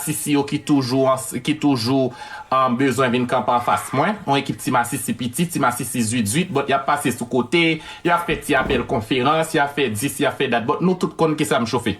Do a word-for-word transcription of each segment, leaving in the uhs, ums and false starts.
masisi yo ki toujou, ki toujou um, bezwen vin kanpe anfas mwen. Yon ekip ti masisi piti, ti masisi zuit zuit, but y ap pase sou kote, y ap fè ti apèl konferans, y ap fè dis, y ap fè dat, but nou tout konn kisa m chofe.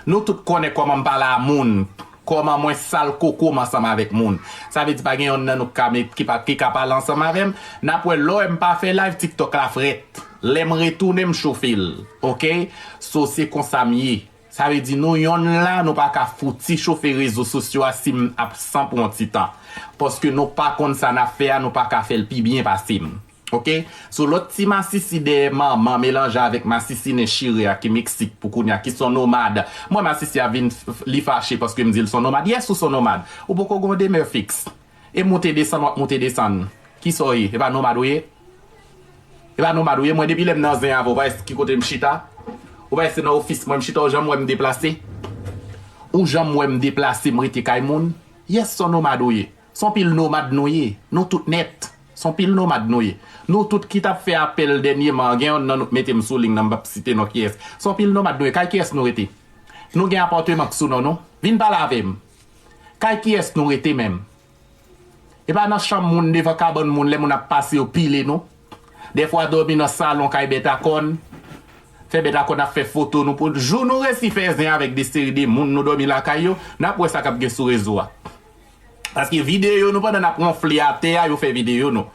Nou tout konnen kòman m pale a moun, kòman mwen sal koko m ansanm avèk moun. Sa vle di pa gen yonn nan nou k ka met, ki, pa, ki ka pale ansanm avè m. N ap wè lè m pa fè live TikTok la frèt. Lè m retounen m chofe l. Oke? So se konsa m ye. Sa vle di nou yonn la, nou pa ka fouti chofe rezo sosyo a si m absan pou yon ti tan. Paske nou pa konn sa n ap fè a, nou pa ka fè l pi byen pase m. Oke? So lòt ti masisi dèyè manman melanje avèk masisi nen chire a ki Meksik pou kounye a, ki son nomad. Mwen masisi a vin f- li fache paske m di l son nomad. Yes, ou son nomad. Ou poko gon demè fiks. E moute desann, w ap moute desann. Kisa w ye? E pa nomad ou ye? E pa nomad ou ye? Mwen depi lè m nan zen avè w, ou pa wè ki kote m chita? Ou pa wè se nan ofis mwen m chita, ou janm wè m deplase? Ou janm wè m deplase, m rete kay moun? Yes, son nomad ou ye. Son pil nomad nou ye. Nou tout nèt. Son pil nomad nou ye. Nou tout ki t ap fè apèl dènyeman, gen yonn nan nou mete m sou liy nan, m p ap site non kiyès. Son pil nomad nou ye. Kay kiyès nou rete? Nou gen apatman k sou non nou? Vin pale avè m. Kay kiyès nou rete menm? E pa nan chanm moun, devan kabann moun, lè moun ap pase yo pile nou. Dèfwa dòmi nan salon kay bèt a kòn. Fè bèt a kòn ap fè foto nou pou jou nou resi fè zen avèk de seri de moun nou dòmi lakay yo, n ap wè sa k ap gen sou rezo a. Paske videyo nou pandan n ap wonfle atè a, yo fè videyo nou.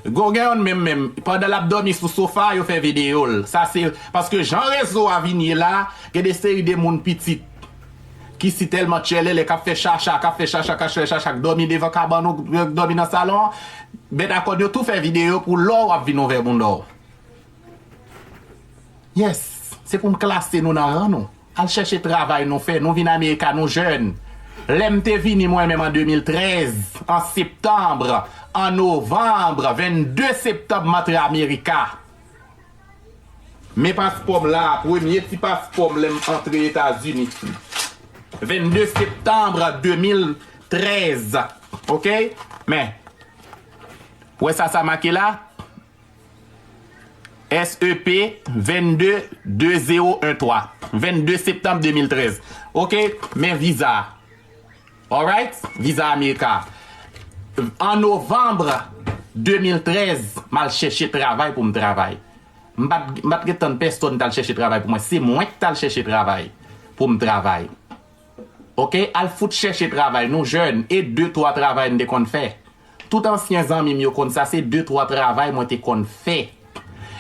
Gon gen yonn menm menm, pandan l ap dòmi sou sofa a, yo fè videyo l. Sa se paske jan rezo a vin ye la, gen de seri de moun pitit ki si tèlman tchèlèlè k ap fè chacha, k ap fè chacha, k ap fè chacha, k dòmi devan kabann ou, k dòmi nan salon an, bèt a kòn yo tou fè videyo pou lè w ap vin ouvè bounda w. Yes, se pou m klase nou nan ran nou. Al chèche travay nou fè, nou vin Amerika, nou jèn. Lè m te vini mwen menm an de mil trèz, an septanm, an novanm, vennde septanm m antre Amerika. Men paspò m la, premye ti paspò m lè m antre Etazini. Vennde septanm de mil trèz. Oke? Men, wè sa sa make la? S E P vennde de zewo en twa. Vennde septanm de mil trèz. Oke? Men viza a. Alright? Viza Amerika. An novanm de mil trèz, m al chèche travay pou m travay. M pa t, m pa t ret tann pèsonn t al chèche travay pou mwen. Se mwen k t al chèche travay pou m travay. Oke? Al fout chèche travay. Nou jèn, e de twa travay n te konn fè. Tout ansyen zanmi m yo konn sa, se de twa travay mwen te konn fè.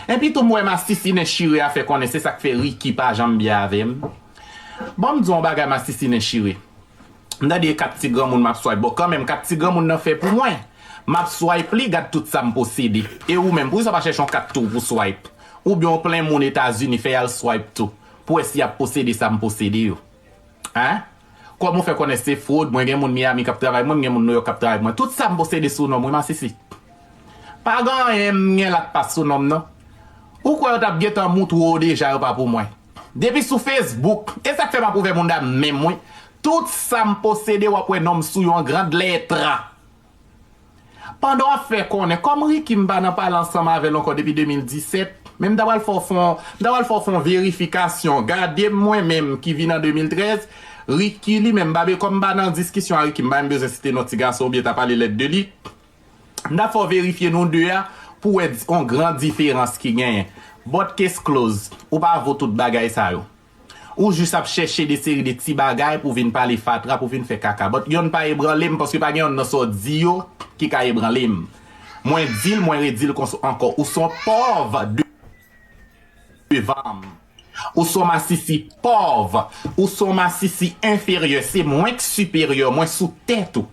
Enpi tou m wè masisi nen chire a fè konnen se sa k fè Ricky pa janm byen avè m. Ban m di w yon bagay masisi nen chire. M tande e kat ti granmoun m ap swipe. Bon, kanmenm, kat ti granmoun nan fè pou mwen. M ap swipe li, gad tout sa m posede. E ou menm, poukisa w pa chèche yon kat tou pou swipe? Oubyen w plen moun Etazini, fè y al swipe tou. Pou wè si y ap posede sa m posede yo. Hein? Kòman w fè konnen se fwod? Mwen gen moun Miami k ap travay mwen, m gen moun Nouyòk k ap travay mwen. Tout sa m posede sou non m, wi, masisi. Pa gen anyen m gen la k pa sou non m, non. Ou kwè yo t ap gentan moutre w deja yo pa pou mwen? Depi sou Facebook, e sa k fè m ap ouvè bounda m menm, wi. Tout sa m posede, w ap wè non m sou yo an grand lèt. Pandan w ap fè konnen, kòm Ricky m pa nan pale ansanm avè l ankò depi de mil disèt, men m ta pral fè w fè yon, m ta pral fè w fè yon verifikasyon. Gade m mwen menm ki vin an de mil trèz, Ricky li menm, m pa be-, kòm m pa nan diskisyon a Ricky, m pa menm bezwen site non ti gason oubyen ta pale lèd de li. M ta fè w verifye nou de a pou w wè di-, yon gran diferans ki genyen. But case close, ou pa vo tout bagay sa yo. Ou jis ap chèche de seri de ti bagay pou vin pale fatra, pou vin fè kaka. But yonn pa ebranle m, paske pa gen yonn nan sa w di yo ki ka ebranle m. Mwen di l, mwen redi l konsa ankò. Ou s on pòv de devan m. Ou s on masisi pòv. Ou s on masisi enferyè. Se mwen k siperyè, mwen sou tèt ou.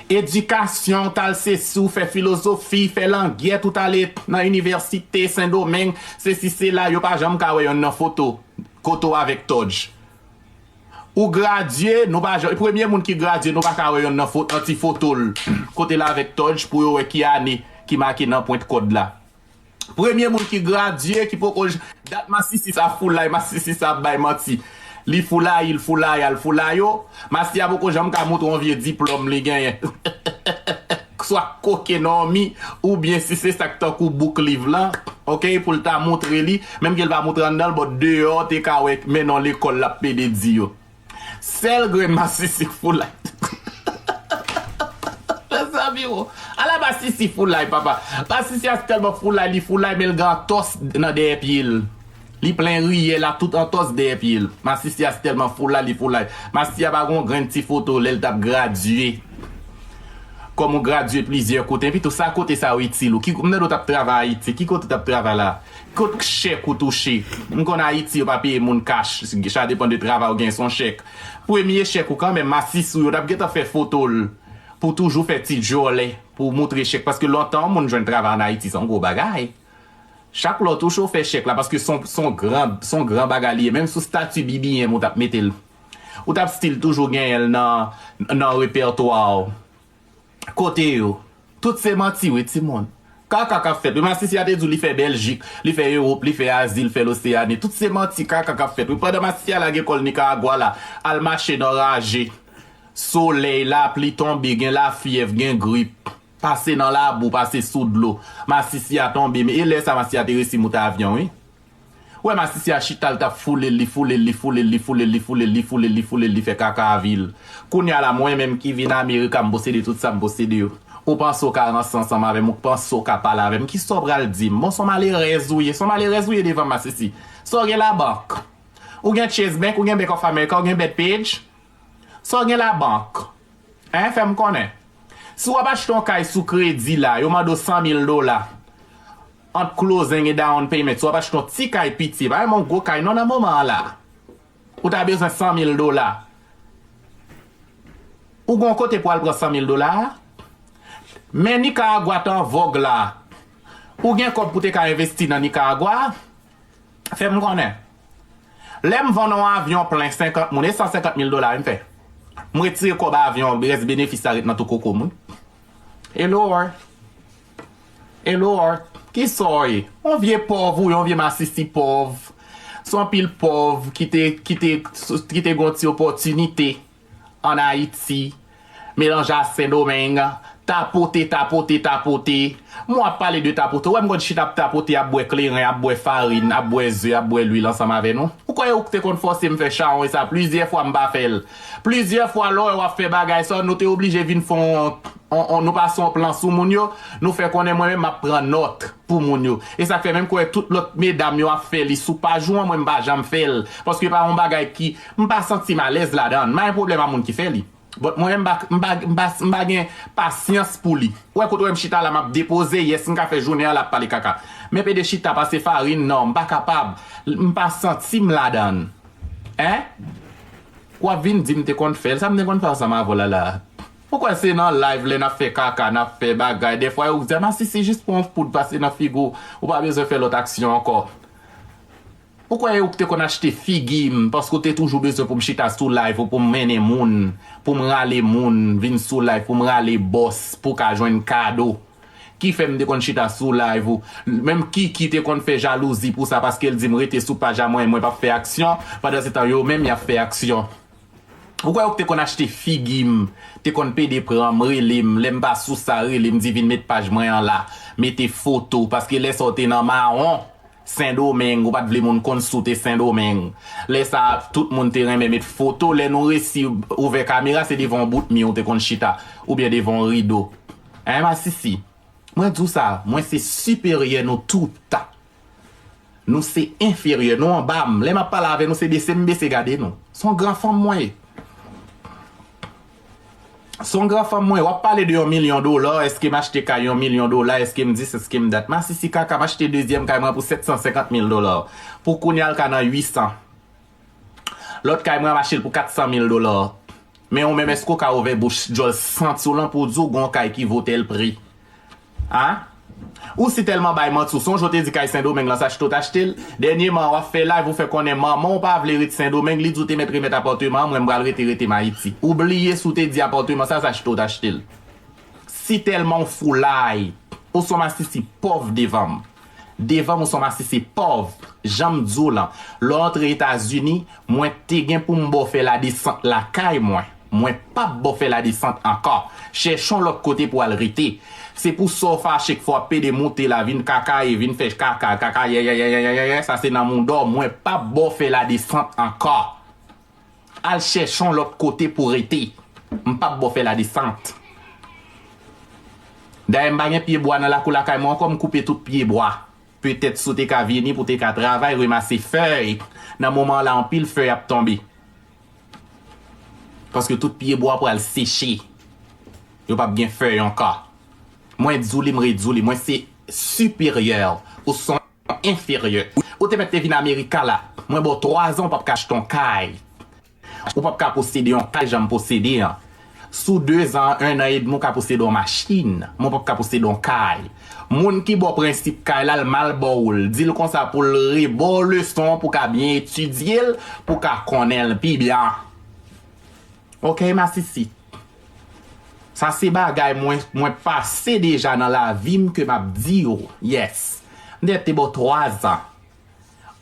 Edikasyon, w t al sesi, w fè filozofi, fè langyèt, ou t ale nan inivèsite Sendomeng, sesi sela, yo pa janm ka wè yonn nan foto, kote w avèk Tòdj. Ou gradye, nou pa janm, premye moun ki gradye, nou pa ka wè yonn nan fo-, nan ti foto l, kote l avèk Tòdj, pou yo wè ki ane ki make nan pwent kòd la. Premye moun ki gradye, ki poko j-, dat masisi sa foulay, masisi sa ap bay manti. Li foulay, li foulay, al foulay yo. Masi a poko janm ka moutre yon vye diplòm li genyen. Swa koke nan mi, oubyen si se sa k tankou bouk liv lan, oke, pou l ta moutre li, menm ke l pa moutre anndan l, but deyò te ka wè men non lekòl l ap pede di yo. Sèl grenn masisi k foulay. Mezanmi, o. Ala masisi foulay, papa. Masisi a tèlman foulay, li foulay, men l gen antòs nan dèyè pye l. Li plen riyèl ak tout antòs dèyè pye l. Masisi a tèlman foulay, li foulay. Masisi a pa gen yon grenn ti foto lè l t ap gradye. Kòm ou gradye plizyè kote, epi tou sa kote sa yo itil ou? Ki, m tande w t ap travay Ayiti, ki kote w t ap travay la? Kot chèk ou touche? M konn Ayiti, yo pa peye moun kach. Sa depann de travay ou gen, se yon chèk. Premye chèk ou kanmenm, masisi w yo t ap gentan fè foto l pou toujou fè ti djòlè, pou moutre chèk. Paske lontan yon moun jwenn travay ann Ayiti, se yon gwo bagay. Chak lè w touche w fè chèk la, paske se yon, se yon gran, se yon gran bagay li ye. Menm sou stati B B M ou t ap mete l. Ou t ap still toujou genyen l nan, nan repètwa w. Kote yo? Tout se manti wi, timoun. Kaka k ap fèt wi. Masisi a te di w li fè Bèljik, li fè Ewòp, li fè Azi, li fè Loseani. Tout se manti, kaka k ap fèt wi. Pandan masisi a lage kò l Nikaragwa la, al mache nan raje, solèy, lapli tonbe, gen lafyèv, gen grip, pase nan labou, pase sou dlo. Masisi a tonbe, men e lè sa masisi a te resi moute avyon wi. Ou wè masisi a chita, l t ap foule l, li foule l, li foule l, li foule l, li foule l, li foule l, li foule l, li fè kaka avil. Kounye a la, mwen menm ki vin Amerika, m posede tout sa m posede yo. Ou panse w ka ranse ansanm avè m, ou panse w ka pale avè m, kisa w pral di m? Bon, se yon malerèz ou ye, se yon malerèz ou ye devan m, masisi. Sa w gen labank? Ou gen Chase Bank, ou gen Bank of America, ou gen Bethpage? Sa w gen labank? Hein, fè m konnen. Si w ap achte yon kay sou kredi la, yo mande w san mil dola ant closing e down payment, si w ap achte yon ti kay piti, pa menm yon gwo kay non nan moman an la. Ou ta bezwen san mil dola. Ou gen yon kote pou al pran san mil dola a? Men Nikaragwa t an vòg la. Ou gen kòb pou te ka envesti nan Nikaragwa? Fè m konnen. Lè m vann yon avyon plen senkant moun, e san senkant mil dola wi m fè. M retire kòb avyon, rès benefis la ret nan tou koko m wi. E Lord. E Lord. Kisa w ye? Yon vye pòv ou ye, yon vye masisi pòv. Se yon pil pòv ki te, ki te, ki te gen yon ti opòtinite ann Ayiti, melanje a Sendomeng, tapote, tapote, tapote. Mwen ap pale de tapote. Ou wè m konn chita ap tapote, ap bwè kleren, ap bwè farin, ap bwè ze, ap bwè lwil ansanm avè nou? Ou kwè ou k te konn fòse m fè chawony sa plizyè fwa m pa fè l? Plizyè fwa lè w ap fè bagay sa, nou te oblije vin fè yon, yon, yon, nou pase yon plan sou moun yo, nou fè konnen mwen menm m ap pran nòt pou moun yo. E sa k fè menm kwè tout lòt medam yo ap fè li sou paj ou an, mwen m pa janm fè l. Paske pa yon bagay ki, m pa santi m alèz ladan l. M pa gen pwoblèm a moun ki fè li. But mwen menm m pa, m pa, m pa, m pa gen pasyans pou li. Ou wè kote w wè m chita la, m ap depoze, yes, m ka fè jounen an la ap pale kaka. Men pede chita pase farin, non, m pa kapab. M pa santi m ladan l. Hein? W ap vin di m te konn fè l. Sa m te konn fè ansanm avè w la la? Ou kwè se nan live lè n ap fè kaka, n ap fè bagay, dèfwa yo di, "A, masisi, jis pran yon poud pase nan figi w, ou pa bezwen fè lòt aksyon ankò." Ou kwè ou k te konn achte figi m, paske w te toujou bezwen pou m chita sou live ou pou m mennen moun, pou m rale moun vin sou live, pou m rale bòs, pou w ka jwenn kado. Ki fè m te konn chita sou live ou. Menm Kiki te konn fè jalouzi pou sa, paske l di m rete sou paj a mwen, mwen p ap fè aksyon, pandan se tan yo menm y ap fè aksyon. Ou kwè ou k te konn achte figi m, te konn pede pran m, rele m, lè m pa sou sa, rele m, di vin met paj mwen an la, mete foto, paske lè sa w te nan mawon, Sendomeng, ou pa t vle moun konn si w te Sendomeng. Lè sa a, tout moun te renmen met foto, lè nou resi ouvè kamera, se devan yon bout mi ou te konn chita, oubyen devan yon rido. Hein, masisi? Mwen di w sa, mwen se siperyè nou tout. Nou se enferyè, nou anba m. Lè m ap pale avè nou, se bese m bese gade nou. Se yon gran fanm mwen ye. Se yon gran fanm mwen ye. W ap pale de yon milyon dola, èske m achte kay yon milyon dola, èske m dis, èske m dat. Masisi kaka, m achte dezyèm kay mwen pou sèt san senkant mil dola. Pou kounye a l ka nan uit san. Lòt kay mwen an m achte l pou kat san mil dola. Men ou menm, èske w ka ouvè bouch djòl santi w lan pou w di w gen yon kay ki vo tèl pri? A? Ou si tèlman bay manti w, sonje w te di kay Sendomeng lan se achte w t achte l? Dènyèman w ap fè live, ou fè konnen manman w pa vle ret Sendomeng, li di w te mèt remèt apatman an, mwen m pral rete, rete m Ayiti. Ou bliye si w te di apatman sa se achte w t achte l. Si tèlman w foulay, ou se yon masisi pòv devan m. Devan m ou se yon masisi pòv. Jan m di w lan, lè w antre Etazini, mwen te gen pou m ba w fè ladesant lakay mwen. Mwen p ap ba w fè ladesant ankò. Chèche yon lòt kote pou w al rete. Se pou sa w fache k fè w ap pede moute la, vin kakaye, vin fè kaka, kaka, yè, yè, yè, sa se nan mouda w. Mwen p ap ba w fè ladesant ankò. al chèche yon lòt kote pou rete. M p ap ba w fè ladesant. Dayè, m pa gen pye bwa nan lakou lakay mwen ankò, m koupe tout pye bwa. Petèt si w te ka vini pou w te ka travay, ranmase fèy. Nan moman an la, anpil fèy ap tonbe. Paske tout pye bwa pral seche. Yo p ap gen fèy ankò. Mwen di w li, m redi w li. Mwen se siperyè. Ou se yon enferyè. Ou te mèt te vin Amerika la. Mwen ba w twa zan, ou p ap ka achte yon kay. Ou p ap ka posede yon kay jan m posede an. Sou de zan, en an edmi, ou ka posede yon machin, men w p ap ka posede yon kay. Moun ki ba w prensip kay la, l mal ba w l. Di l konsa pou l reba w leson an, pou w ka byen etidye l, pou w ka konnen l pi byen. Oke, masisi? Sa se bagay mwen, mwen pase deja nan lavi m ke m ap di w. Yes. M te, te ba w twa zan.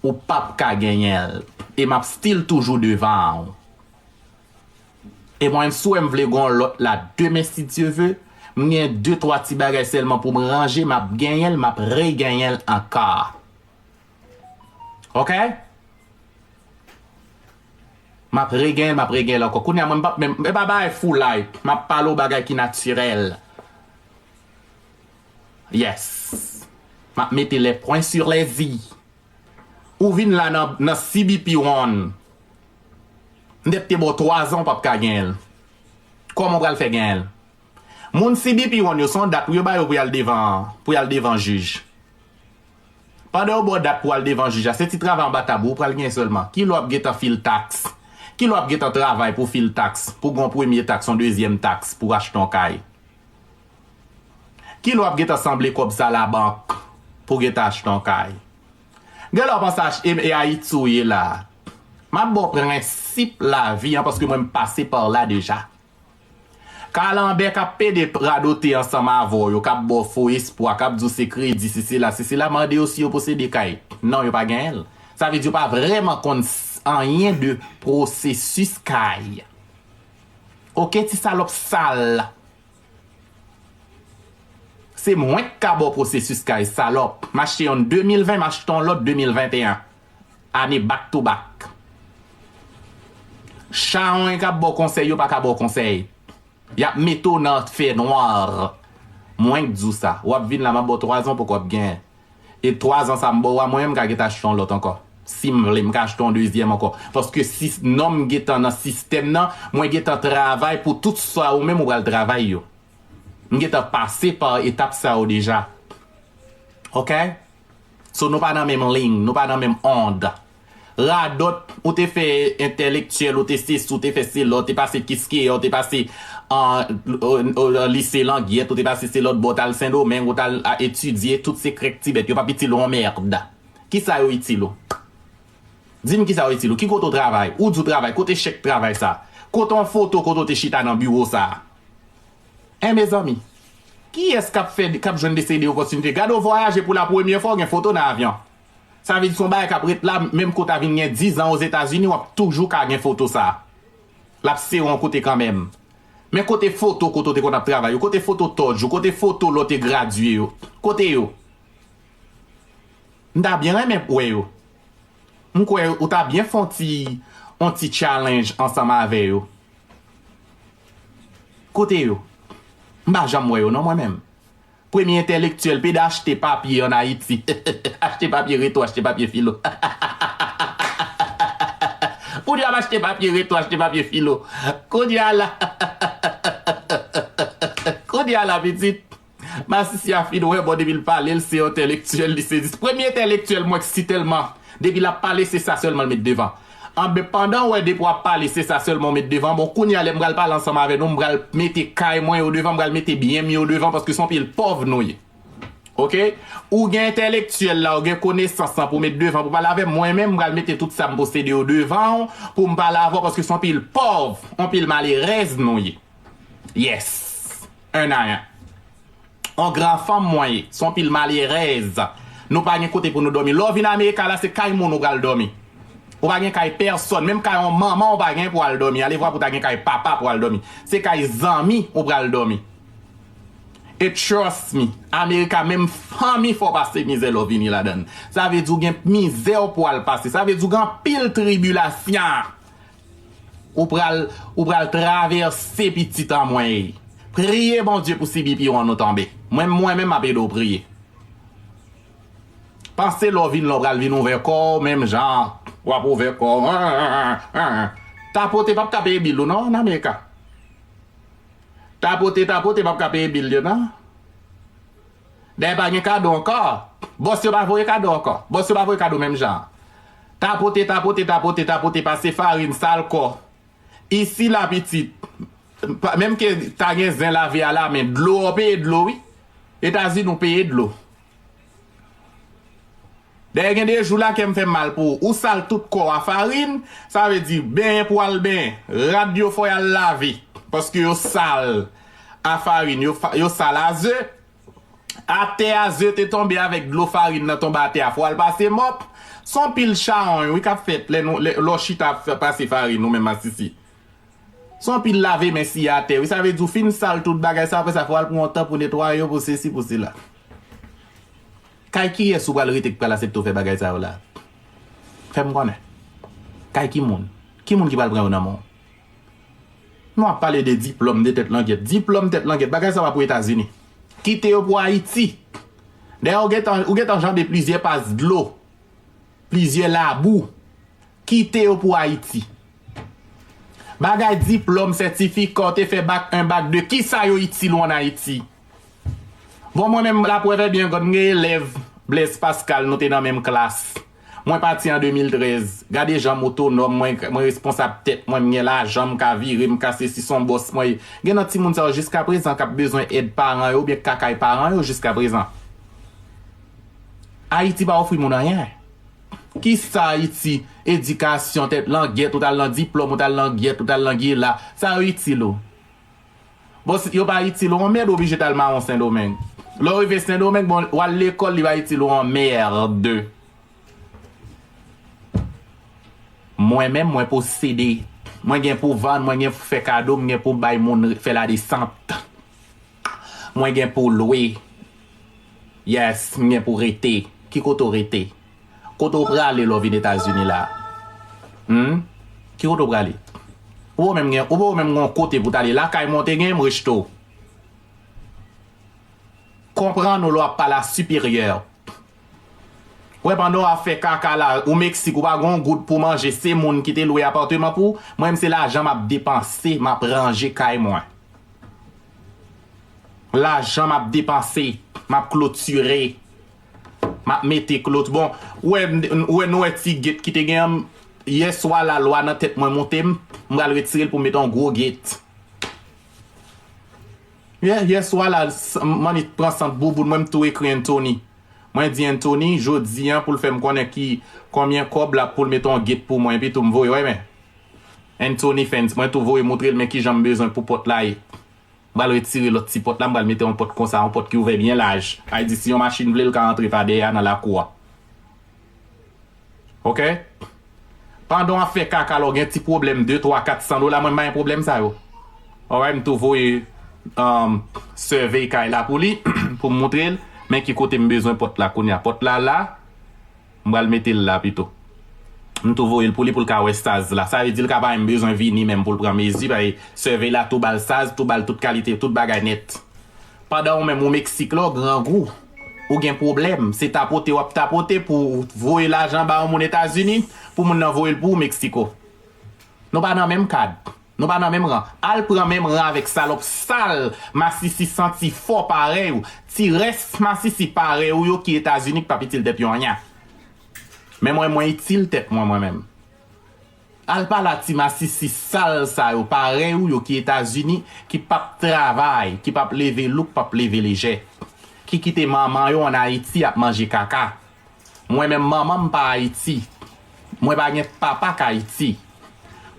Ou p ap ka genyen l. E m ap still toujou devan w. E mwen, si w wè m vle gen yon lòt la demen, si Dye ve, m gen de, twa ti bagay sèlman pou m ranje, m ap genyen l, m ap regenyen l ankò. Oke? M ap regenyen l, m ap regenyen l ankò. Kounye a, mwen, m p ap menm, e pa bagay foulay. M ap pale w bagay ki natirèl. Yes. M ap mete les points sur les i. Ou vin la nan, nan C B P One. M t ap te ba w twa zan, ou p ap ka genyen l. Kòman w pral fè genyen l? Moun C B P One yo, se yon dat pou yo ba yo pou y al devan, pou y al devan jij. Pandan yo ba w dat pou w al devan jij la, se ti travay anba tab ou pral genyen sèlman. Kilè w ap gentan fil taks? Kilè w ap gentan travay pou fil taks? Pou gen yon premye taks, yon dezyèm taks, pou achte yon kay? Kilè w ap gentan sanble kòb sa labank pou w gentan achte yon kay? Genlè w panse ach-, e, e Ayiti w ye la. M ap ba w prensip lavi an, paske mwen m pase pa la deja. Kalanbè k ap pede radote ansanm avè w yo, k ap ba w fo espwa, k ap di w se kredi, se sela, se sela, mande yo si yo posede kay. Non, yo pa genyen l. Sa vle di yo pa vrèman konn s-, anyen de pwosesis kay. Oke, ti salòp sal. Se mwen k ka ba w pwosesis kay, salòp. M achte yonn de mil ven, m achte yon lòt de mil venteyen. Ane back to back. Chawony k ap ba w konsèy, yo pa ka ba w konsèy. Y ap mete w nan fènwa. Mwen k di w sa. W ap vin la, m ap ba w twa zan poko w ap genyen. E twa zan sa m ba w a, mwen menm m ka gentan achte yon lòt ankò. Si m vle, m ka achte yon dezyèm ankò. Paske si non m gentan nan sistèm nan, mwen gentan travay pou tout sa ou menm ou pral travay yo. M gentan pase pa etap sa yo deja. Oke? So, nou pa nan menm liy, nou pa nan menm ond. Radòt, ou te fè entèlektyèl, ou te sesi, ou te fè sela, ou te pase Kiskeya, ou te pase an, o, o, lise Langyèt, ou te pase se lòt bò, ou t al Sendomeng, ou t al a, etidye, tout se krèk ti bèt, yo p ap itil ou yon mèd. Kisa yo itil ou? Di m kisa yo itil ou? Ki kote w travay? Ou di w travay, kote chèk travay sa? Kote yon foto kote w te chita nan biwo sa? Hein, mezanmi, kiyès k ap fè, k ap jwenn de seri de opòtinite? Gade w vwayaje pou la premyè fwa, w gen foto nan avyon. Sa vle di se yon bagay k ap ret la, menm ke w ta vin gen diz an Ozetazini, w ap toujou ka gen foto sa. L ap sere w yon kote kanmenm. Men kote foto kote w te konn ap travay yo? Kote foto tòj ou? Kote foto lè w te gradye yo? Kote yo? M ta byen renmen wè yo. M kwè ou ta byen fè yon ti, yon ti challenge ansanm avè yo. Kote yo? M pa janm wè yo non, mwen menm. Premye entèlektyèl, pede achte papye ann Ayiti. Achte papye reto, achte papye filo. Pou di ap achte papye reto, achte papye filo. Kounye a la. Kounye a la, pitit. Masisi a fin wè, bon, depi l pale, l se entèlektyèl, li se dis-, premye entèlektyèl mwen k si tèlman, depi l ap pale, se sa sèlman l met devan. Anben, pandan w wè depi w ap pale, se sa sèlman w met devan, bon, kounye a, lè m pral pale ansanm avè nou, m pral mete kay mwen yo devan, m pral mete byen m yo devan, paske se yon pil pòv nou ye. Oke? Ou gen entèlektyèl la, ou gen konesans lan pou w met devan, pou w pale avè m, mwen menm, m pral mete tout sa m posede yo devan w, pou m pale avè w, paske se yon pil pòv, yon pil malerèz nou ye. Yes. Un a un. On gran fanm mwen ye. Se yon pil malerèz. Nou pa gen kote pou nou dòmi. Lè w vin Amerika la, se kay moun ou pral dòmi. Ou pa gen kay pèsòn. Menm kay yon manman ou pa gen pou al dòmi. Alevwa pou w ta gen kay papa pou al dòmi. Se kay zanmi ou pral dòmi. E trust me, Amerika menm fanmi fè w pase mizè lè w vini ladan l. Sa vle di w gen mizè w pou al pase. Sa vle di w gen anpil tribilasyon. Ou pral, ou pral travèse pitit an mwen. Priye Bondye pou C B P one ou tonbe. Mwen, mwen menm m ap ede w priye. Panse lè w vin la, w pral vin ouvè kò w menm jan. W ap ouvè kò w. Tapote p ap ka peye bil ou non, nan Amerika. Tapote, tapote p ap ka peye bil yo non. Dayè pa gen kado ankò. Bòs yo pa voye kado ankò. Bòs yo pa voye kado menm jan. Tapote, tapote, tapote, tapote, pase farin, sal kò. Isi la pitit, pa- menm ke ta gen zen lave a la, men dlo, w peye dlo wi. Etazini w peye dlo. Dayè gen de jou la kè m fè m mal pou ou. Ou sal tout kò w a farin, sa vle di benyen pou w al benyen. Rad yo fò y al lave. Paske yo sal a farin, yo, fa- yo sal a ze. Atè a, ze te tonbe avèk dlo farin nan tonbe atè a. Fò w al pase mòp. Se yon pil chawony wi k ap fèt lè nou, lè, lè w chita ap fè, pase farin ou menm masisi. Se yon pil lave men siye atè wi. Sa vle di w fin sal tout bagay sa, apre sa fò w al pran yon tan pou netwaye yo, pou sesi, pou sela. Kay kiyès ou pral rete k pral aksepte w fè bagay sa yo la? Fè m konnen. Kay ki moun? Ki moun ki pral pran yo nan men w? Nou ap pale de diplòm, de tèt langyèt. Diplòm, tèt langyèt. Bagay sa pa pou Etazini. Kite yo pou Ayiti. Dayè, ou gentan, ou gentan janbe plizyè pas dlo, plizyè labou. Kite yo pou Ayiti. Bagay diplòm, sètifika, w te fè bak en, bak de, kisa yo itil ou ann Ayiti? Bon, mwen menm, laprèv ebyen, gad, m gen elèv Blaise Pascal, nou te nan menm klas. Mwen pati an de mil trèz. Gade jan m otonòm, mwen, mwen responsab tèt mwen, m gen lajan, m ka vire, m ka sesi, se yon bòs mwen ye. Gen nan timoun sa yo jiskaprezan k ap bezwen èd paran yo oubyen k ka kay paran yo jiskaprezan. Ayiti pa ofri moun anyen. Kisa Ayiti? Edikasyon, tèt langyèt, ou t al nan diplòm, ou t al langyèt, ou t al langila. Sa yo itil ou? Bon, si yo pa itil ou yon mèd, ou oblije t al mawon Sendomeng. Lè w rive Sendomeng, bon, w al lekòl, li pa itil ou yon mèd. Mwen menm, mwen posede. Mwen gen pou vann, mwen gen pou fè kado, mwen gen pou bay moun fè ladesant. Mwen gen pou lwe. Yes, mwen gen pou rete. Ki kote w rete? Kote w prale lè w vin Etazini la? Hmm? Ki kote w prale? Ou pa menm gen, ou pa menm gen yon kote pou w t ale. Lakay mwen w te gen, m rejte w. Konprann ou lè w ap pale a siperyè. Wè, pandan w ap fè kaka la, ou Meksik, ou pa gen yon goud pou manje, se moun ki te lwe apatman pou ou. Mwen menm, se lajan m ap depanse, m ap ranje kay mwen. Lajan m ap depanse, m ap klotire, m ap mete klot. Bon, ou wè, ou wè, nou wè ti gate ki te gen an, yè swa la, lwa nan tèt mwen monte m, m pral retire l pou m mete yon gwo gate. Yè, yè swa la, s- m annik pran sant bouboun mwen, m tou ekri Anthony. Mwen di Anthony, jodi a, pou l fè m konnen ki, konbyen kòb l ap pou l mete yon gate pou mwen, epi tou m voye, w wè, men. Anthony Fence, mwen tou voye moutre l, men kijan m bezwen pou pòt la ye. M pral retire lòt ti pòt la, m pral mete yon pòt konsa, yon pòt ki ouvè byen laj. Sa vle di, si yon machin vle, l ka antre pa dèyè a nan lakou a. Oke? Pandan w ap fè kaka la, w gen ti pwoblèm de, twa, kat san dola, mwen m pa gen pwoblèm sa yo. Alright, m tou voye, um, survey kay la pou li, pou m moutre l, men ki kote m bezwen pòt la kounye a. Pòt la la, m pral mete l la pito. M tou voye l pou li, pou l ka wè size la. Sa vle di l ka pa menm bezwen vini menm pou l pran mezi, paske survey la tou ba l size, tou ba l tout kalite, tout bagay nèt. Pandan ou menm ou Meksik la, w grangou. Ou gen pwoblèm. Se tapote w ap tapote pou w voye lajan ba yon moun Etazini, pou moun nan voye l pou ou Meksiko. Nou pa nan menm kad. Nou pa nan menm ran. Al pran menm ran avèk salòp sal, masisi santi fò parèy ou. Ti rès masisi parèy ou yo ki Etazini ki p ap itil tèt yo anyen. Men mwen, mwen itil tèt mwen, mwen menm. Al pale a ti masisi sal sa yo, parèy ou yo ki Etazini, ki p ap travay, ki p ap leve louk, p ap leve lejè. Ki kite manman yo ann Ayiti ap manje kaka. Mwen menm manman m pa Ayiti. Mwen pa gen papa k Ayiti.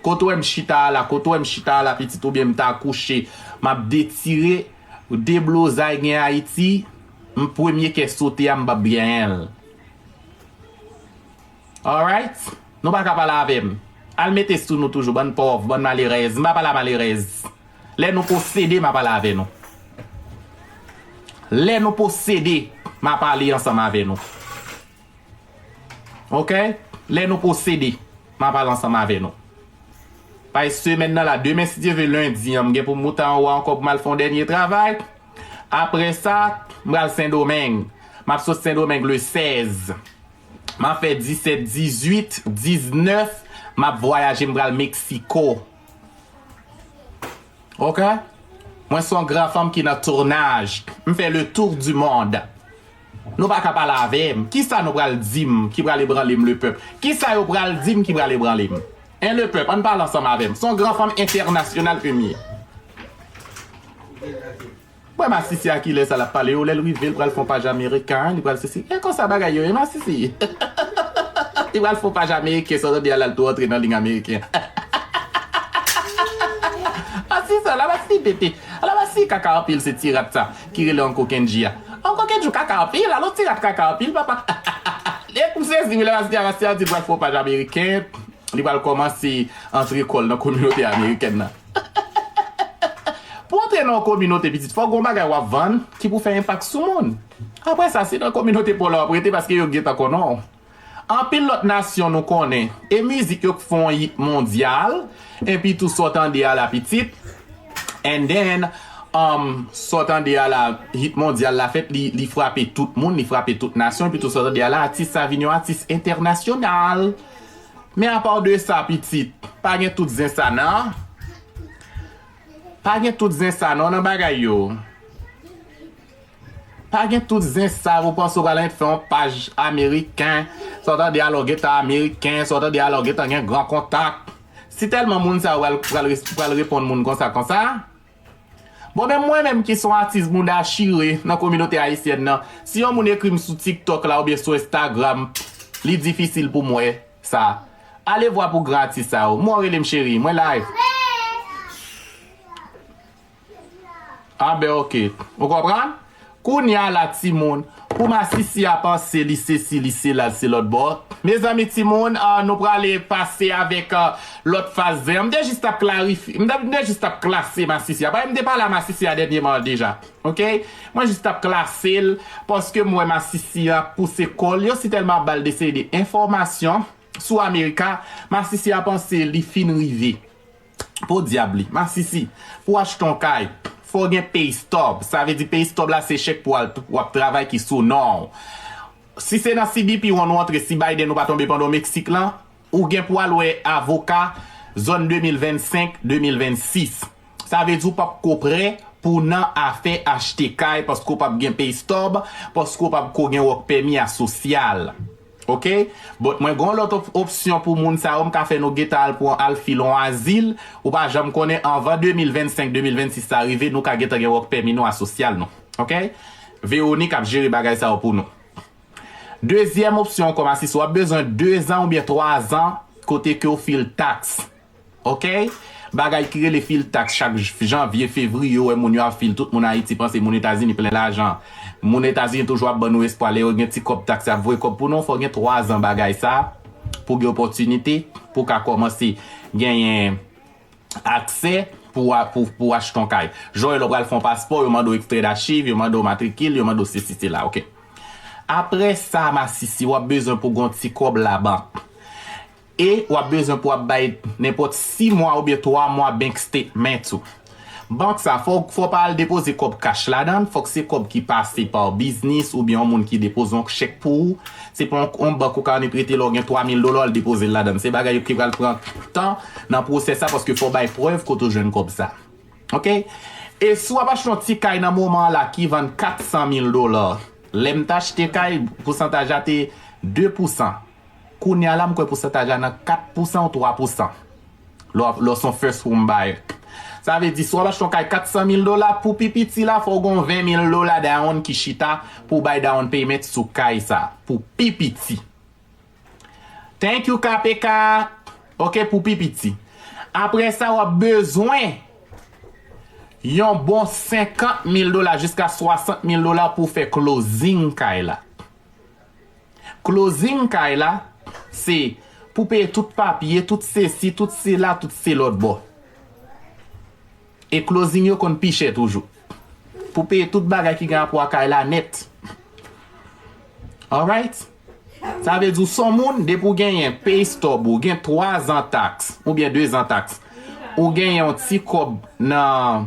Kote w wè m chita a la, kote w wè m chita a la pitit oubyen m ta kouche, m ap detire, deblozay gen Ayiti, m premye kè sote a m p ap genyen l. Alright? Nou pa ka pale avè m. Al mete sou nou toujou, bann pòv, bann malerèz. M pa pale a malerèz. Lè nou posede, m a pale avè nou. Lè nou posede, m a pale ansanm avè nou. Oke? Lè nou posede, m a pale ansanm avè nou. Paske semèn nan la, demen, si Dye vle, lendi an, m gen pou m moute anwo ankò pou m al fè yon dènye travay. Apre sa, m pral Sendomeng. M ap sot Sendomeng le sèz. M ap fè disèt, dizuit, diznèf. M ap vwayaje, m pral Meksiko. Oke? Mwen se yon gran fanm ki nan tounaj. M fè le tour du monde. Nou pa ka pale avè m. Kisa nou pral di m ki pral ebranle m, lepèp? Kisa yo pral di m ki pral ebranle m? En, lepèp, ann pale ansanm avè m. Se yon gran fanm entènasyonal ke m ye. Mwen, Masisi a, kilè sa l ap pale yo? Lè l rive, l pral fè yon paj ameriken, li pral sesi. E konsa bagay yo ye, Masisi. Li pral fè yon paj ameriken, sa w tande a, l al tou antre nan liy ameriken. Masisi, ala Masisi tete. Ala Masisi kaka anpil, se ti rat sa ki rele Uncle Kendji a. Uncle Kendji kaka anpil, alò ti rat kaka anpil, papa. E pou m sezi, wi, lè Masisi a, Masisi a di l pral fè yon paj ameriken, li pral kòmanse antre kò l nan kominote amerikèn nan. Pou antre nan yon kominote, pitit, fòk gon bagay w ap vann ki pou fè enpak sou moun. Apre sa, se nan kominote pa w la w ap rete paske yo gentan konnen w. Anpil lòt nasyon nou konnen, e mizik yo k fè yon hit mondyal, epi tou sa w tande a la, pitit. And then, um, sa w tande a la, hit mondyal la fèt, li, li frape tout moun, li frape tout nasyon, epi tou sa w tande a la, atis sa vin yon atis entènasyonal. Men apa de sa, pitit, pa gen tout zen sa, non. Pa gen tout zen sa, non, nan bagay yo. Pa gen tout zen sa, ou panse w pral fè yon paj ameriken, sa w tande a la w gentan ameriken, sa w tande a la w gentan gen gran kontak. Si tèlman moun sa yo pral, pral, pral reponn moun konsa, konsa. Bon, men mwen menm ki se yon atis bounda chire nan kominote ayisyèn nan, si yon moun ekri m sou TikTok la oubyen sou Instagram, li difisil pou m wè sa. Ale vwa pou gran atis sa yo. Mwen, rele m cheri, mwen live. Ah ben, oke. Ou konprann? Kounye a la, timoun, pou Masisi a panse li sesi, li sela, li se lòt bò. Mezanmi, timoun, ah, nou prale pase avèk, ah, lòt faz zen an. M te jis t ap klarifye, m te, m te jis t ap klase Masisi a. Paske m te pale a Masisi a dènyèman deja. Oke? Mwen jis t ap klase l, paske m wè Masisi a pouse kò l. Yo si tèlman ap ba l de seri de enfòmasyon sou Amerika, Masisi a panse li fin rive. Podyab li. Masisi, pou w achte yon kay, fò w gen pay stub. Sa vle di pay stub la se chèk pou w al, w ap travay ki sou non w. Si se nan C B P One ou antre, si Biden ou pa tonbe pandan w Meksik lan, ou gen pou w al wè avoka zòn de mil vennsenk, de mil vennsis. Sa vle di w p ap ko prè pou nan afè achte kay paske w p ap gen pay stub, paske w p ap ko gen work permit a sosyal. Oke? But mwen gen yon lòt op-, opsyon pou moun sa yo, m ka fè nou gentan al pran, al file yon azil, ou pa janm konnen, anvan de mil vennsenk, de mil vennsis sa rive, nou ka gentan gen work permit nou a sosyal nou. Oke? Véronique ap jere bagay sa yo pou nou. Dezyèm opsyon ankò, Masisi, w ap bezwen de zan oubyen twa zan kote ke w file taks. Oke? Bagay ki rele file taks chak j-, janvye, fevriye, ou wè moun yo ap file, tout moun Ayiti panse moun Etazini plen lajan. Moun Etazini toujou ap ban nou espwa, lè yo gen ti kòb taks, y ap voye kòb pou nou, fò gen twa zan bagay sa, pou gen opòtinite, pou ka kòmanse genyen aksè pou a-, pou, pou achte yon kay. Jan w wè lè w pral fè yon paspò, yo mande w ekstrè dachiv, yo mande w matrikil, yo mande w sesi, sela, oke. Apre sa, Masisi, w ap bezwen pou gen yon ti kòb labank. E w ap bezwen pou w ap bay nenpòt sis mwa oubyen twa mwa bank statement ou. Bank sa, fò, fò w pa al depoze kòb kach ladan l, fòk se kòb ki pase pa biznis oubyen yon moun ki depoze yon chèk pou ou. Se pa yon, yon bank ou ka annik rete lè w gen twa mil dola, w al depoze l ladan l. Se bagay ki pral pran tan nan pwosès sa paske fò w bay prèv kote w jwenn kòb sa. Oke? E si w ap achte yon ti kay nan moman an la ki vann kat san mil dola, lè m t achte kay, pousantaj la te de pousan. Kounye a la, m kwè pousantaj la nan kat pousan ou twa pousan. Lè w, lè w se yon first home buyer. Sa vle di, si w ap achte yon kay kat san mil dola, pou pi piti la, fò w gen yon ven mil dola down ki chita pou w bay down payment sou kay sa. Pou pi piti. Thank you, K P K. Oke, pou pi piti. Apre sa, w ap bezwen yon bon senkant mil dola jiska swasant mil dola pou w fè closing kay la. Closing kay la, se pou peye tout papye, tout sesi, tout sela, tout se lòt bò. E closing yo konn pi chè toujou. Pou peye tout bagay ki gen rapò a kay la nèt. Alright? Sa vle di w se yon moun, depi w genyen pay stub ou, gen twa zan taks, oubyen de zan taks, ou genyen yon ti kòb nan,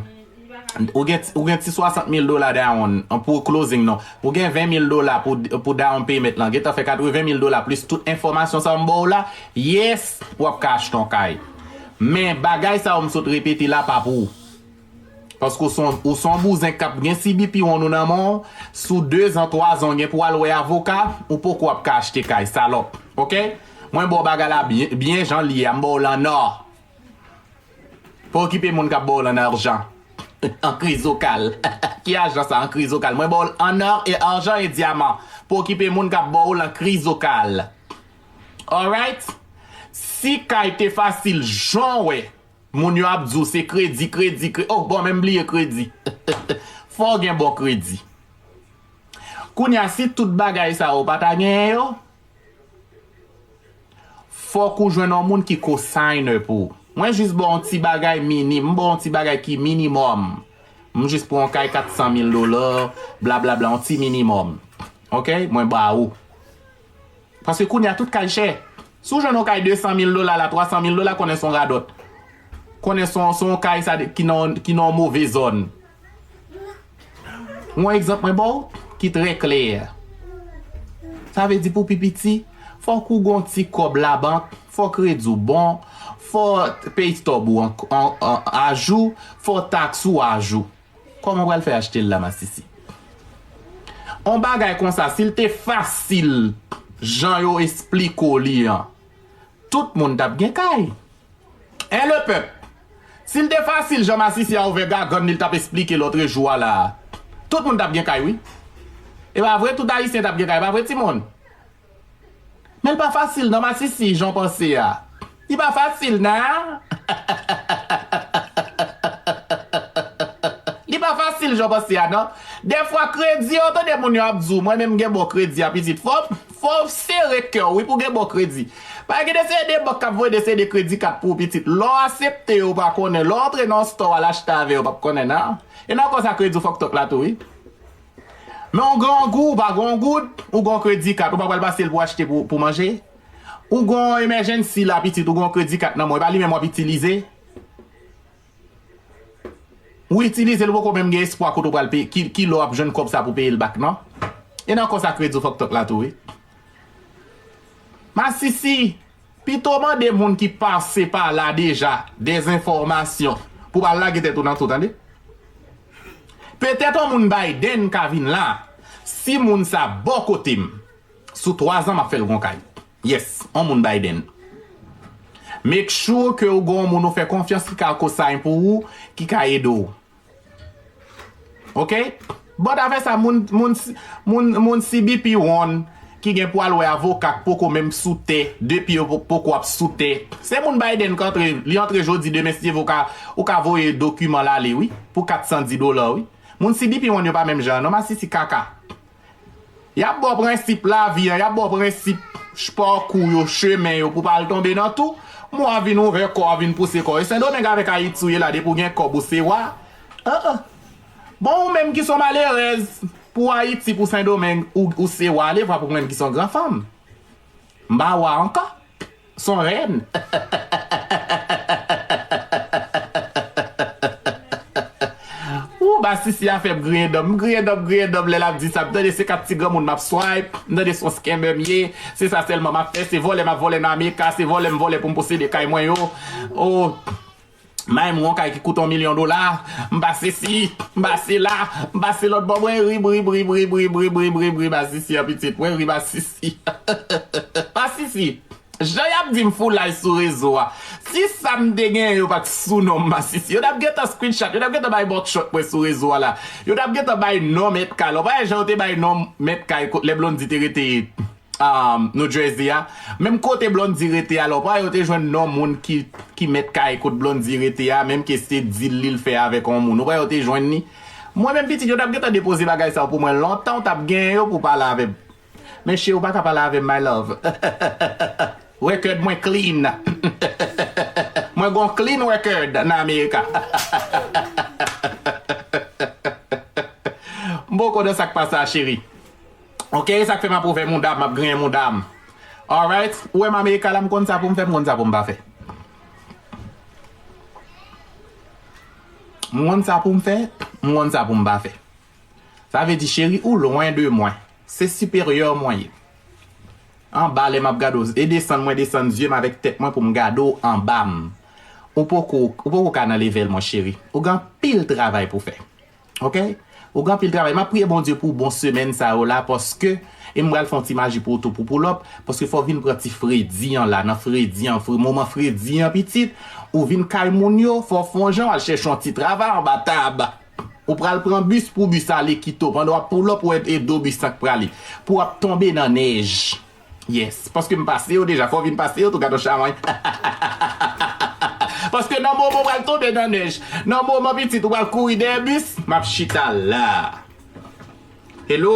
ou gen, ou gen ti swasant mil dola down pou closing non. Ou gen ven mil dola pou, pou down payment lan. Gentan fè katreven mil dola plis tout enfòmasyon sa yo m ba w la. Yes, w ap ka achte yon kay. Men bagay sa yo m sot repete la pa pou ou. Paske ou son, ou son bouzen k ap gen C B P one ou nan men w, sou de zan, twa zan ou gen pou al wè avoka, ou poko ap ka achte kay, salòp. Oke? Mwen ba w bagay la byen, byen jan l ye a, m ba w l an nò. Pa okipe moun k ap ba w l an ajan. An krizokal. Ki ajan sa, an krizokal? Mwen ba w l an nò e ajan e dyaman. Pa okipe moun k ap ba w l an krizokal. Alright? Si kay te fasil jan w wè, moun yo ap di w se kredi, kredi, kredi. Oh, bon, men m bliye kredi. Fò w gen bon kredi. Kounye a, si tout bagay sa yo pa ta genyen yo, fòk ou jwenn yon moun ki co-signer pou ou. Mwen jis ba w yon ti bagay minim, m ba w yon ti bagay ki minimòm. M jis pran yon kay kat san mil dola, blablabla, yon ti minimòm. Oke? Mwen ba ou. Paske kounye a tout kay chè. Si w jwenn yon kay de san mil dola la, twa san mil dola, konnen se yon radòt. Konnen se yon, se yon kay sa de, ki nan, ki nan yon move zòn. Yon egzanp mwen ba w ki trè klè. Sa vle di pou pi piti, fòk ou gon ti kòb labank, fò kredi w bon, fò pay stub ou an, an, an, ajou, fò taks ou ajou. Kòman w pral fè achte l la, masisi? On bagay konsa, si l te fasil, jan yo esplike w li an, tout moun t ap gen kay. En lepèp, si l te fasil, jan masisi a ouvè gagann li, l t ap esplike lòtrejou a la, tout moun t ap gen kay, wi. E pa vre, tout Ayisyen t ap gen kay, pa vre, timoun? Men l pa fasil non, masisi, jan w panse a. Li pa fasil, nan. Li pa fasil, jan w panse a, non. Dèfwa, kredi, ou tande moun yo ap di w, mwen menm m gen bon kredi a, pitit. Fò, fò w sere kè w, wi, pou w gen bon kredi. Pa gen de seri de bank k ap voye de seri de kredi kat pou w, pitit. Lè w aksepte yo, ou pa konnen. Lè w antre nan yon store, w al achte avè yo, w p ap konnen, nan. E nan kò sa, kredi w fòk tòk la tou, wi. Men w grangou, ou pa gen yon goud, ou gen yon kredi kat, ou pa pral pase l pou achte pou, pou manje. Ou gen yon emergency la, pitit, ou gen yon kredi kat nan men w, e pa li menm w ap itilize. Ou itilize l, ou poko menm gen espwa kote w pral peye, ki, ki lè w ap jwenn kòb sa pou peye l back, non? E nan kò sa, kredi w fòk tòk la tou, wi. Masisi, pito mande moun ki pase pa la deja dezenfòmasyon pou pa lage tèt ou nan tou, tande. Petèt yon moun Biden ka vin la, si moun sa bò kote m, sou twa zan m ap fè l gon kay. Yes, yon moun Biden. Make sure ke ou gon moun ou fè konfyans ki ka co-sign pou ou, ki ka ede w. Oke? But afè sa, moun, moun, moun, moun C B P one ki gen pou al wè avoka k poko menm sou tè, de pye yo po- poko ap sou tè. Se moun Biden k antre, li antre jodi, demen si Dye vle ou ka, ou ka voye dokiman l ale, wi, pou kat san di dola, wi. Moun C B P one yo pa menm jan, non, masisi kaka. Y ap ba w prensip lavi an, y ap ba w prensip ch- pakou yo, chemen yo, pou pa al tonbe nan tou. Mwa vin ouvè kò, vin pouse kò. E Sendomeng avèk Ayiti ou ye la, depi w gen kòb ou se wa. An, an. Bon, ou menm ki son malerèz, pou Ayiti, pou Sendomeng, ou, ou se wa, ale vwa pou mwen ki son gran fanm. M pa wa ankò. Son rèn. Ou, masisi a fè m griyen dan m. M griyen dan m, griyen dan m lè l ap di sa. M tande se kat ti granmoun m ap swipe. M tande se yon scammer m ye. Se sa sèlman m ap fè. Se vòlè m ap vòlè nan Amerika. Se vòlè m vòlè pou m posede kay mwen yo. Oh, may m yon kay ki koute yon milyon dola. M pase si. M pase la. M pase lòt bò. Mwen ri, ri, ri, masisi a pitit. Mwen ri, masisi. Masisi. Jan y ap di m foulay sou rezo a. Si sa m te genyen yo pa t sou non m masisi, yo t ap gentan screenshot, yo t ap gentan bay mugshot mwen sou rezo a la. Yo t ap gentan bay non mèt kay la. Ou pa wè jan yo te bay non mèt kay kot lè Blondy te rete, um, New Jersey a? Menm kote Blondy rete a la, ou pa wè yo te jwenn non moun ki, ki mèt kay kot Blondy rete a, menm ke se deal li l fè avèk yon moun. Ou pa wè yo te jwenn li? Mwen menm pitit, yo t ap gentan depoze bagay sa yo pou mwen lontan, ou t ap genyen yo pou pale avè m. Men cheri, ou pa ka pale avè m, my love. Record mwen clean. Mwen gon clean record nan Amerika. M poko nan sa k pase a, cheri. Oke, e sa k fè m ap ouvè mouda m, m ap griyen mouda m. Alright? Ou wè m Amerika la, m konn sa pou m fè, m konn sa pou m pa fè. M konn sa pou m fè, m konn sa pou m pa fè. Sa vle di, cheri, ou lwen de mwen. Se siperyè mwen ye. Anba, lè m ap gade w, e desann mwen desann zye m avèk tèt mwen pou m gade w anba m. Ou poko, ou poko ka nan level mwen, cheri. Ou gen anpil travay pou fè. Oke? Ou gen anpil travay. M ap priye Bondye pou bon semèn sa yo la, paske, e m pral fè yon ti maji pou ou tou pou pull up, paske fò w vin pran ti fredi an la, nan fredi an, fre, moman fredi an pitit, ou vin kay moun yo, fò w fè yon jan, w al chèche yon ti travay anba tab. Ou pral pran bis pou bis ale kite w. Pandan w ap pull up, ou wè e do bis lan k prale. Pou w ap tonbe nan nèj. Yes. Paske m pase yo deja. Fò w vin pase yo tou, gad yon chamany. Paske nan moman w pral tonbe nan nèj, nan moman pitit ou pral kouri dèyè bis, m ap chita la. Hello.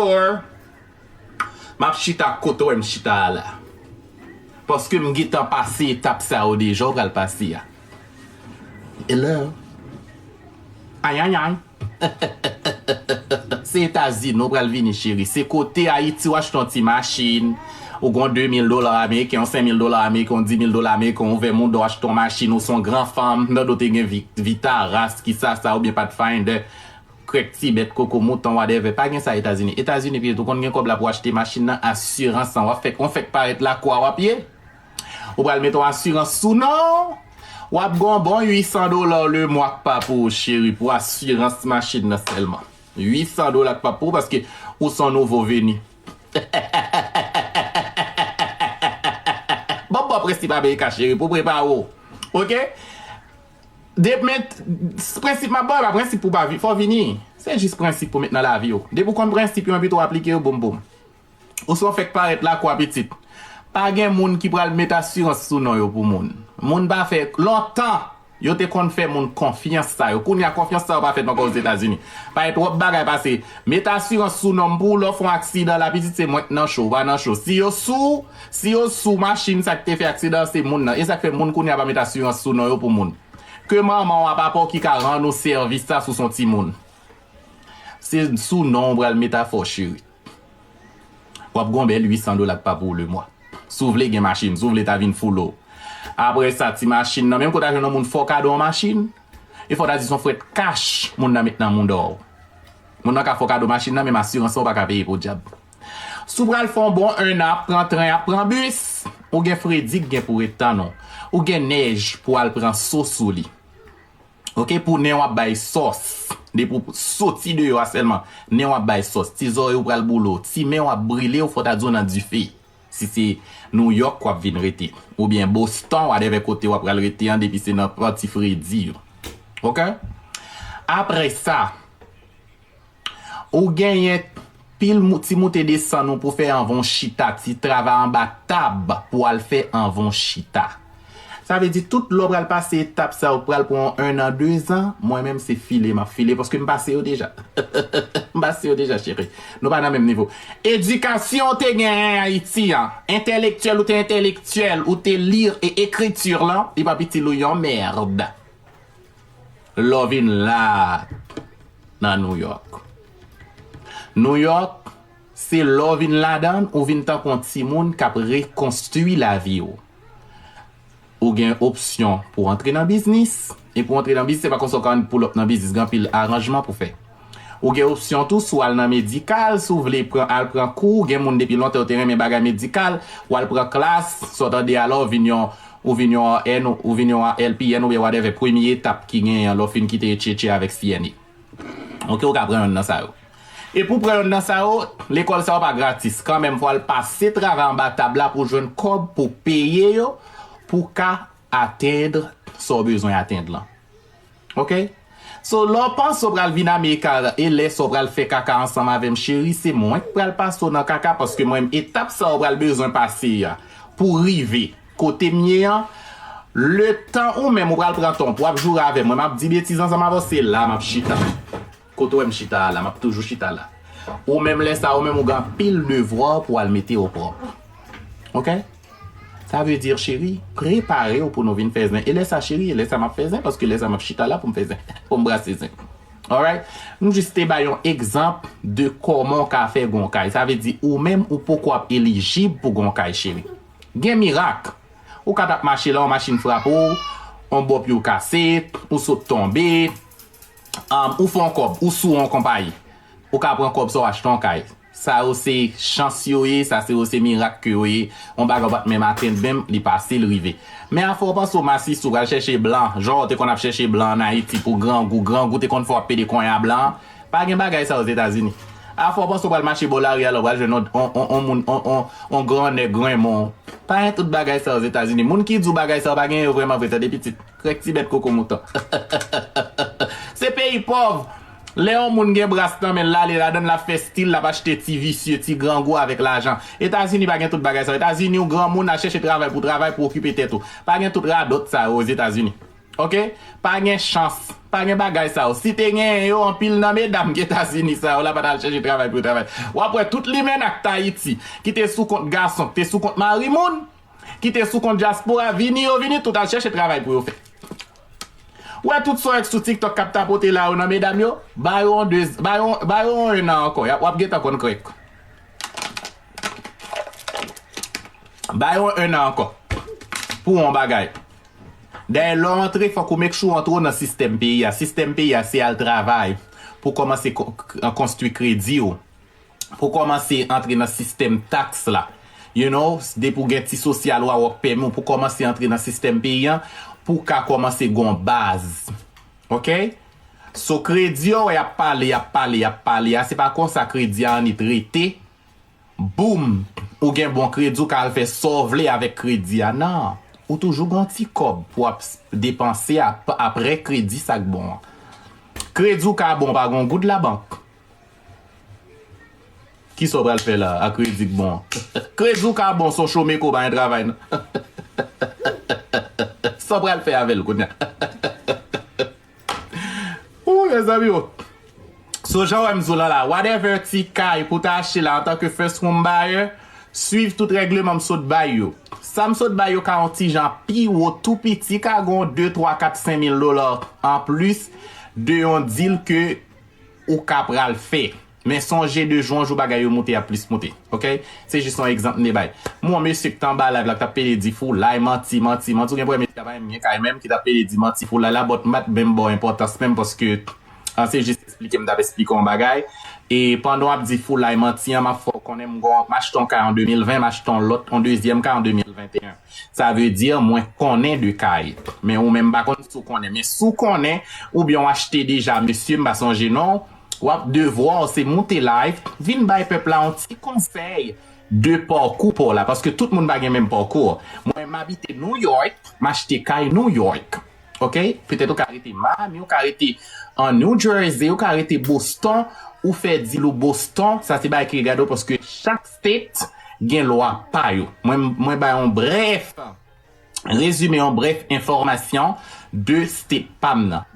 M ap chita kote w wè m chita a la. Paske m gentan pase etap sa yo deja, w pral pase a. Hello. Ayayay. Se Etazini w pral vini, cheri. Se kote Ayiti w achte yon ti machin. Ou gen yon de mil dola ameriken, yon senk mil dola ameriken, yon dis mil dola ameriken, ou ouvè mouda w achte yon machin, ou se yon gran fanm, nan do te gen Vi-, Vitara, kisa sa, oubyen Pathfinder. Krèk ti bèt, koko mouton, whatever. Pa gen sa Etazini. Etazini, pitit, ou konn gen kòb la pou achte machin nan, asirans lan. W ap fèk, w fèk parèt lakwa w ap ye. Ou pral mete yon asirans sou non w. W ap gen yon bon uit san dola le mwa k pa pou ou, cheri, pou asirans machin nan sèlman. Uit san dola k pa pou ou, paske ou se yon nouvo veni. Bon, bon, prensip Amerika, cheri, pou prepare w. Oke? Depi men, prensip m ap ba w, e pa prensip pou w pa vi-, fò w vini. Se jis prensip pou w met nan lavi w. Depi w konn prensip yo, epi tou w aplike yo, boum, boum. Ou se yon fèk parèt lakwa, pitit. Pa gen moun ki pral met asirans sou non yo pou moun. Moun pa fè, lontan, yo te konn fè moun konfyans sa yo. Kounye a, konfyans sa yo pa fèt ankò Ozetazini. Pa gen twòp bagay pase met asirans sou non m pou w, lè w fè yon aksidan la, pitit, se mwen k nan cho, ou pa nan cho. Si yo sou, si yo sou machin sa ki te fè aksidan an, se moun nan. E sa k fè moun kounye a pa met asirans sou non yo pou moun. Ke manman w a, papa w ki ka rann ou sèvis sa si w se yon timoun. Se sou non w pral met afè w, cheri. W ap gen yon bèl uit san dola k pa pou ou le mwa. Si w vle gen machin, si w vle ta vin foulo. Apre sa, ti machin nan, menm kote a jwenn yon moun fè w kado yon machin, e fò ta di se yon frèt kach moun nan met nan mouda w. Moun nan ka fè w kado machin nan, menm asirans lan w pa ka peye podyab. Si w pral fè yon bon en an, ap pran tren, ap pran bis, ou gen fredi k gen pou ret tann ou. Ou gen nèj pou al pran so sou li. Oke, pou nen w ap bay sòs. Depi w soti deyò a sèlman, nen w ap bay sòs. Ti zòrèy ou pral boule w, ti men w ap brile w, fò ta di w nan dife. Si se Nouyòk w ap vin rete, oubyen Boston, whatever kote w ap pral rete an, depi se nan pati fredi yo. Oke? Apre sa, ou genyen pil mou-, ti moute desann ou pou fè anvan w chita, ti travay anba tab pou al fè anvan w chita. Sa vle di, tout lè w pral pase etap sa, ou pral pran yon en an, de zan, mwen menm se file m ap file, paske m pase yo deja. M pase yo deja, cheri. Nou pa nan menm nivo. Edikasyon ou te genyen Ayiti an, entèlektyèl ou te entèlektyèl, ou te li e ekriti lan, li p ap itil ou yon mèd. Lè w vin la nan Nouyòk. Nouyòk, se lè w vin ladan l, ou vin tankou yon timoun k ap rekonstwi lavi w. Ou gen opsyon pou w antre nan biznis. E pou w antre nan biznis, se pa konsa w ka ann pull up nan biznis, gen anpil aranjman pou fè. Ou gen opsyon tou, si w al nan medikal, si w vle pran, al pran kou, gen moun depi lontan yo te renmen bagay medikal, w al pran klas, sa w tande a la, w vin yon, ou vin yon R N, ou vin yon L P N oubyen whatever, premye etap ki genyen lè w fin kite H H A avèk C N A. Oke, ou ka pran yonn nan sa yo. E pou pran yonn nan sa yo, lekòl sa yo pa gratis. Kanmenm, fò w al pase travay anba tab la pou w jwenn kòb pou w peye yo, pou w ka atenn sa w bezwen atenn lan. Oke? So, lè w panse w pral vin Amerika e lè sa w pral fè kaka ansanm avè m, cheri, se mwen k pral pase w nan kaka, paske mwen menm, etap sa w pral bezwen pase a pou w rive kote m ye an, letan ou menm ou pral pran tan w pou w ap joure avè mwen, m ap di betiz ansanm avè w, se la m ap chita. Kote w wè m chita a la, m ap toujou chita la. Ou menm lè sa, ou menm ou gen anpil devwa pou w al mete opwòp. Oke? Sa vle di, cheri, prepare w pou nou vin fè zen. E lè sa, cheri, e lè sa m ap fè zen, paske lè sa m ap chita la pou m fè zen. Pou m brase zen. Alright? M jis te bay yon egzanp de kòman w ka fè gen yon kay. Sa vle di, ou menm, ou poko ap elijib pou gen yon kay, cheri. Gen mirak. Ou ka t ap mache la, yon machin frape w, yon bò pye w kase, ou sot tonbe, Um, ou fè yon kòb, ou sou yon konpayi. Ou ka pran kòb sa w achte yon kay. Sa yo se chans yo ye, sa se yo se mirak ke yo ye. Yon bagay w pa t menm atenn menm, li pase, l rive. Men afè w panse w masisi, w pral chèche blan, jan w te konn ap chèche blan ann Ayiti pou grangou, grangou te konn fè w ap pede konyen a blan an. Pa gen bagay sa Ozetazini. Afè w panse w pral mache bò lari a la, w pral jwenn yon, yon, yon, yon moun, yon, yon, yon gran nèg renmen w. Pa gen tout bagay sa Ozetazini. Moun ki di w bagay sa yo pa gen yo vrèman vre, tande pitit. Krèk ti bèt koko mouton. Se peyi pòv. Lè yon moun gen bras nan men l, l ale ladan l, l ap fè stil, l ap achte ti visye, ti grangou avèk lajan. Etazini pa gen tout bagay sa yo. Etazini, ou granmoun, al chèche travay pou travay, pou okipe tèt ou. Pa gen tout radòt sa yo Ozetazini. Oke? Pa gen chans. Pa gen bagay sa yo. Si te genyen yo, anpil nan medam ki Etazini sa yo la pa t al chèche travay pou yo travay. W ap wè tout limena k t Ayiti, ki te sou kont gason, ki te sou kont mari moun, ki te sou kont dyaspora, vini yo vini, tout al chèche travay pou yo fè. W wè tout sa w wè k sou TikTok k ap tapote la yo nan medam yo, ba yo yon de, ba yo, ba yo yon en an ankò, y ap, w ap gentan konn krèk. Ba yo yon en an ankò. Pou yon bagay. Dayè, lè w antre, fòk ou make sure w antre w nan sistèm peyi a. Sistèm peyi a, se al travay pou kòmanse ko-, k-, konstwi kredi w. Pou kòmanse antre nan sistèm taks la. You know, depi w gen ti sosyal ou a, w ap pèmi w pou kòmanse antre nan sistèm peyi an, pou w ka kòmanse gon baz. Oke? So, kredi yo, y ap pale, y ap pale, y ap pale a, se pa konsa kredi a annik rete. Boum! Ou gen bon kredi, ou ka al fè sa w vle avèk kredi a. Non! Ou toujou gon ti kòb pou w ap s-, depanse ap-, aprè kredi sa k bon an. Kredi w ka bon, pa gon goud labank. Kisa w pral fè la a kredi k bon an? Kredi w ka bon, se w chome ko pa gen travay, non? Sa w pral fè avè l kounye a? Ou, mezanmi, o. So, jan w wè m di w lan la, whatever ti kay pou ta achte la antanke first home buyer, swiv tout règleman m sot bay yo. Sa m sot bay yo ka yon ti jan pi wo, tou piti, ka gon de, twa, kat, senk mil dola anplis de yon deal ke ou ka pral fè. Men sonje de jou an jou bagay yo moute, y ap plis moute. Oke? Se jis yon egzanp m te bay. M wè yon mesye ki t anba live la ki t ap pede di foulay, manti, manti, manti. Ou gen pou wè mesye a pa menm gen kay menm ki t ap pede di manti foulay la, but m pa t menm ba w enpòtans menm paske an se jis eksplike m t ap eksplike yon bagay. E pandan w ap di foulay, manti an, m ap fè w konnen m gon, m achte yon kay an de mil ven, m achte yon lòt, yon dezyèm kay an de mil venteyen. Sa vle di, mwen konnen de kay. Men ou menm m pa konn si w konnen. Men si w konnen, oubyen w achte deja, mesye, m pa sonje non, w ap devwa w se moute live, vin bay pèp la yon ti konsèy de pakou pa w la, paske tout moun pa gen menm pakou. Mwen, m abite New York, m achte kay New York. Oke? Petèt ou ka rete Miami, ou ka rete an New Jersey, ou ka rete Boston, ou fè deal ou Boston, sa se bagay ki regade w, paske chak state gen lwa pa yo. Mwen, mwen bay yon brèf rezime, yon brèf enfòmasyon de state pa m nan.